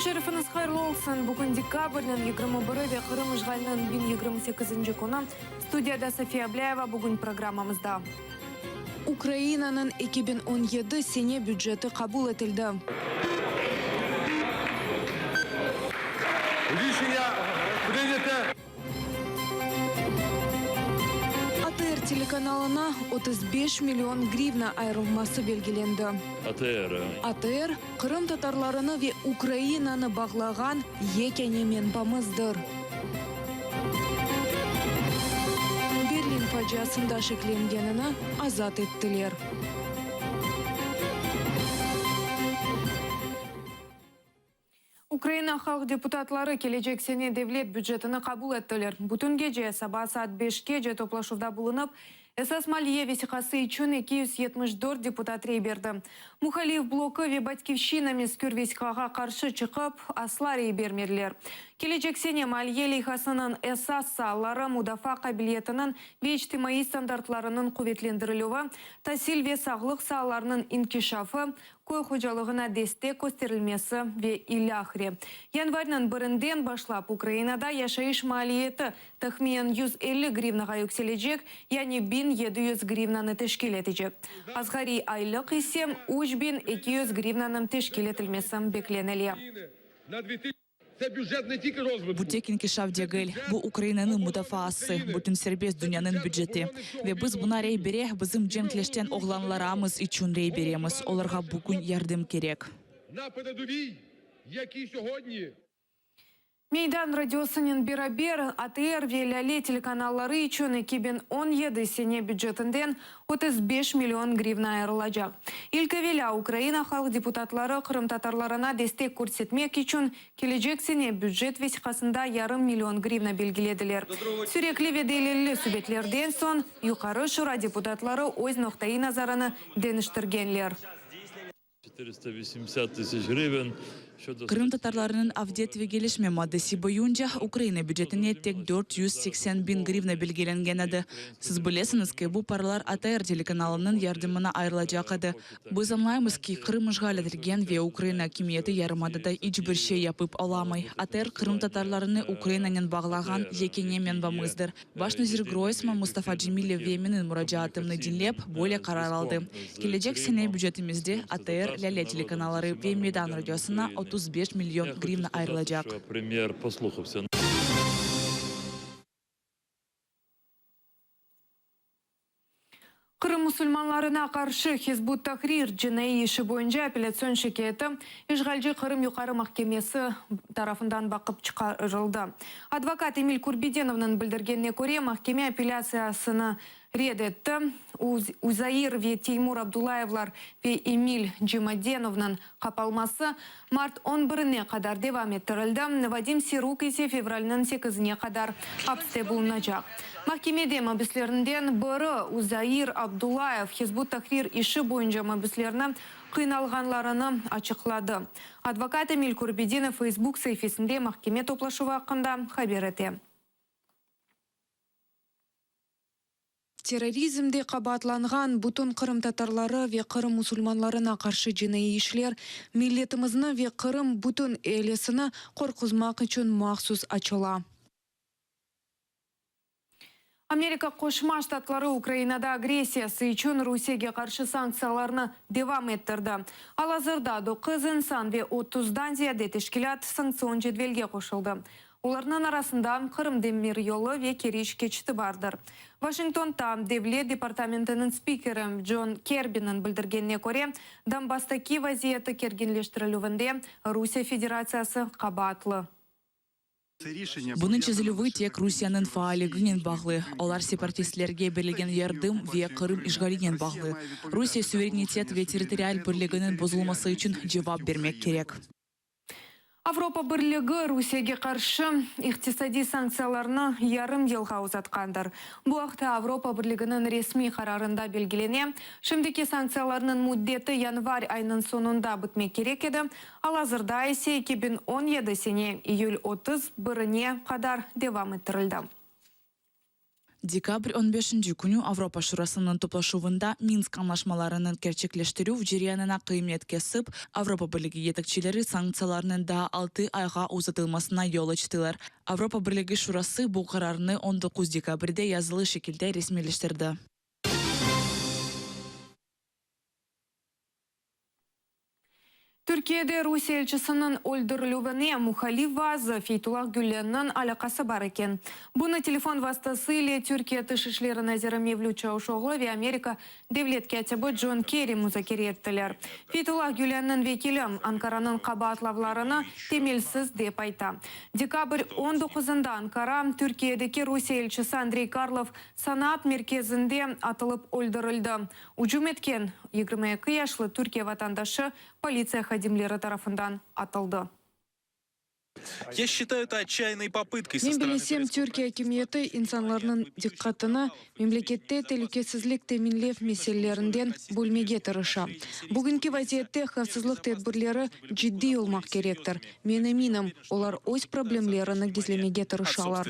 Kün şerifiñiz hayırlı olsun! Bugün dekabrniñ 21-i ve Qırım işğaliniñ 1028-nci künü. Studiyada Safiye Ablâyeva, bugün programmamızda. Ukrainanıñ 2017 sene büceti qabul etildi. Rişenâ prınâto. ATR telekanalına 35 million grivna ayırılması belgilendi. ATR. ATR, qırımtatarlarını ve Ukrainanı bağlağan yekâne menbamızdır. Berlin faciasında şeklengenini azat ettiler. Ukraina halq deputatları kelecek sene devlet bücetini qabul ettiler. Bütün gece, saba saat beşkece toplaşuvda bulunıp, esas maliye vesiqası içün 274 deputat rey berdi. Muhalif bloku ve Batkivşçina mezkür vesiqağa qarşı çıqıp, asla rey bermediler. Kelecek sene maliye leyhasınıñ esas saaları mudafaa qabiliyetiniñ ve içtimaiy standartlarınıñ quvetlendirilüvi, tasil ve sağlıq saalarınıñ inkişafı, köy hocalığına destek kösterilmesi ve ilâhre. Yanvarniñ birinden başlap Ukrainada yaşayış maliyeti tahminen 150 grivnağa yükselecek, yani 1700 grivnanı teşkil etecek. Asğariy aylıq ise 3200 grivnanıñ teşkil etilmesi beklenile. Bu tek inkişaf degil, bu Ukrainanıñ mudafaası, bütün serbest dünyanıñ büceti. Ve biz buna rey bere, bizim cenkleşten oğlanlaramız içün rey beremiz, olarğa bugün yardım kerek. Meydan radiosınen beraber ATR ve Lâle telekanalları içün 2017 sene bücetinden 35 million grivna ayırılacaq. İlk evelâ Ukraina halq deputatları qırımtatarlarına destek körsetmek içün kelecek sene bücet vesiqasında yarım million grivna belgilediler. Sürekli ve delilli subetlerden soñ Yuqarı Şura deputatları öz noqtaiy nazarını deñiştirgenler. Qırımtatarlarınıñ avdet ve gelişme maddesi boyunca Ukraina bücetine tek 480 biñ grivna belgilengen edi. Siz bilesiñiz ki, bu paralar ATR telekanalınıñ yardımına ayırılacaq edi. Biz añlaymız ki, Qırım işğal etilgen ve Ukraina akimiyeti yarımadada iç bir şey yapıp olamay. ATR qırımtatarlarını Ukrainanen bağlağan yekâne menbamızdır. Baş nazir Groysman Mustafa Cemilev ve menim muracaatımnı diñlep, böyle qarar aldı, kelecek sene bücetimizde ATR, Lâle telekanalları ve Meydan radiosına 35 million grivna ayırılacaq. Qırım musulmanlarına qarşı Hizb ut-Tahrir cinaiy işi boyunca apellâtsion şikâyeti işğalci Qırım Yuqarı mahkemesi tarafından baqıp çıqarıldı. Advokat Emil Kurbedinovnıñ bildirgenine köre, mahkeme apellâtsiyasını red etti. Uzair ve Teymur Abdullayevlar ve Emil Cemadenovnıñ qapalması mart on birine qadar devam ettirildi, Vadim Siruk ise fevralniñ sekizine qadar apiste bulunacaq. Mahkemede mabüslerinden biri Uzair Abdullayev Hizb ut-Tahrir işi boyunca mabüslerni qıynalğanlarını açıqladı. Advokat Emil Kurbedinov Facebook saifesinde mahkeme toplaşuvı aqqında haber ete. Terrorizmde qabaatlanğan bütün qırımtatarları ve Qırım musulmanlarına qarşı cinaiy işler milletimizni ve Qırım bütün ealisini qorquzmaq içün mahsus açıla. Amerika Qoşma Ştatları Ukrainada agressiyası içün Rusiyege qarşı sanktsiyalarnı devam ettirdi. Al-azırda doquz insan ve otuzdan ziyade teşkilât sanktsion cedvelge qoşuldı. Olarnıñ arasında Qırım demiryolu ve Keriç keçiti bardır. Washingtonta Devlet departamentiniñ spikeri John Kerbiniñ bildirgenine köre, Donbasstaki vaziyeti kerginleştirilüvinde Rusiye Federatsiyası qabaatlı. Bunıñ çezilüvi tek Rusiyeniñ faalliginen bağlı, olar separatistlerge berilgen yardım ve Qırım işğalinen bağlı. Rusiye suverenitet ve territorial birliginiñ bozulması içün cevap bermek kerek. Avropa Birligi Rusiyege qarşı iqtisadiy sanktsiyalarnı yarım yılğa uzatqandır. Bu aqta Avropa Birliginiñ resmiy qararında belgilene. Şimdiki sanktsiyalarnıñ müddeti yanvar ayınıñ soñunda bitmek kerek edi, al-azırda ise 2017 sene iyül 31-ine qadar devam ettirildi. Dekabr on beşinci künü Avropa Şurasınıñ toplaşuvında Minsk añlaşmalarınıñ kerçekleştirüv ceryanına qıymet kesip, Avropa Birligi yetekçileri sanktsiyalarnıñ daa altı ayğa uzatılmasına yol açtılar. Avropa Birligi Şurası bu qararnı 19 dekabrde yazılı şekilde resmiyleştirdi. Türkiyede Rusiye elçisiniñ öldürilüvine muhalif vaazı Feytullah Gülenniñ alâqası bar eken. Bunı telefon vastası ile Türkiye Tış işleri naziri Mevlüt Çavuşoğlu ve Amerika devlet kâtibi Con Kerri muzakere ettiler. Feytullah Gülenniñ vekili, Ankaranıñ qabaatlavlarını temelsiz dep ayta. Dekabr on doquzında Ankara, Türkiyedeki Rusiye elçisi Andrey Karlov sanaat merkezinde atılıp öldürildi. Ücüm etken 22 yaşlı Türkiye vatandaşı politsiya hadimleri tarafından atıldı. Ya sçitayü eto otçayannıy popıtkoy Men bilesem, Türkiye akimiyeti insanlarnıñ diqqatını memlekette telükesizlik teminlev meselelerinden bölmege tırışa. Bugünki vaziyette havfsızlıq tedbirleri ciddiy olmaq kerektir. Men eminim, olar öz problemlerini gizlemege tırışalar.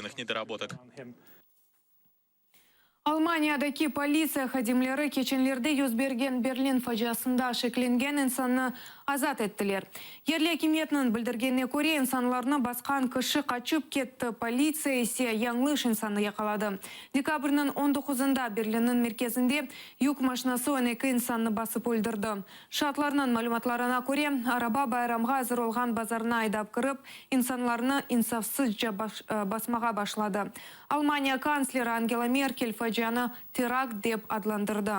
Almaniyadaki politsiya hadimleri keçenlerde yüz bergen Berlin faciasında şeklengen insannı azat ettiler. Yerli akimiyetniñ bildirgenine köre, insanlarnı basqan kişi qaçıp ketti, politsiya ise yañlış insannı yaqaladı. Dekabrniñ on doquzında Berlinniñ merkezinde yük maşinası 12 insannı basıp öldürdi. Şaatlarnıñ malümatlarına köre, araba bayramğa azır olğan bazarına aydap kirip, insanlarnı insafsızca basmağa başladı. Almaniya kantsleri Angela Merkel facianı terakt dep adlandırdı.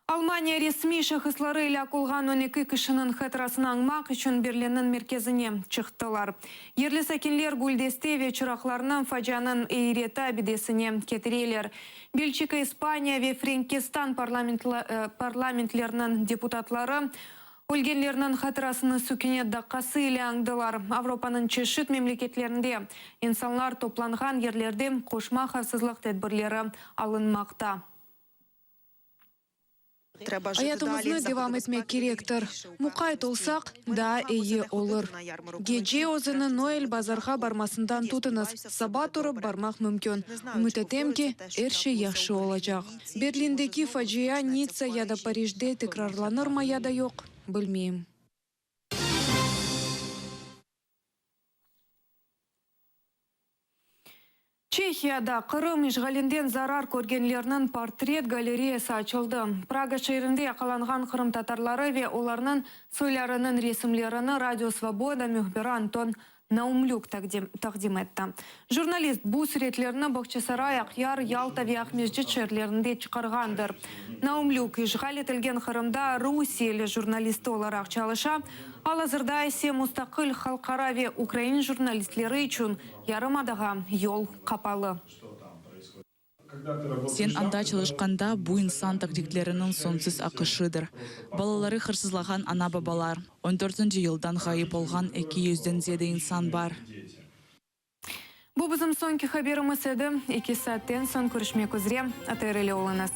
Almaniya resmiy şahısları elâk olğan 12 kişiniñ hatırasını añmaq içün Berlinniñ merkezine çıqtılar. Yerli sakinler güldeste ve çıraqlarnı facianıñ eyreti abidesine ketireler. Belçika, İspaniya ve Frenkistan parlamentleriniñ deputatları Ölgenlerniñ hatırasını sükünet daqqası ile añdılar. Avropanıñ çeşit memleketlerinde insanlar toplanğan yerlerde qoşma havfsızlıq tedbirleri alınmaqta. Ayatımıznı devam etmek kerektir. Muqayt olsaq, daa eyi olur. Gece özüni Noel bazarğa barmasından tutıñız, saba turıp barmaq mümkün. Ümüt etem ki, er şey yahşı olacaq. Berlindeki facia Nitsa ya da Parijde tekrarlanırmı ya da yoq, bilmeyim. Çehiyada Qırım işğalinden zarar körgenlerniñ portret galereyası açıldı. Praga şeerinde yaqalanğan qırımtatarları ve olarnıñ soylarınıñ resimlerini Radio Svoboda mühbiri Anton Naumlük taqdim etti. Jurnalist bu süretlerni Bağçasaray, Aqyar, Yalta ve Aqmescit şeerlerinde çıqarğandır. Naumlük işğal etilgen Qırımda rusiyeli jurnalisti olaraq çalışa, al-azırda ise mustaqil halqara ve ukrain jurnalistleri içün yarımadağa yol qapalı. Sen anda çalışqanda, bu insan taqdikleriniñ soñsuz aqışıdır. Balaları hırsızlağan ana-babalar, on dörtünci yıldan ğayıp olğan eki yüzden ziyade insan bar. Bu bizim soñki haberimiz edi. Eki saatten soñ körüşmek üzre. ATR ile oluñız.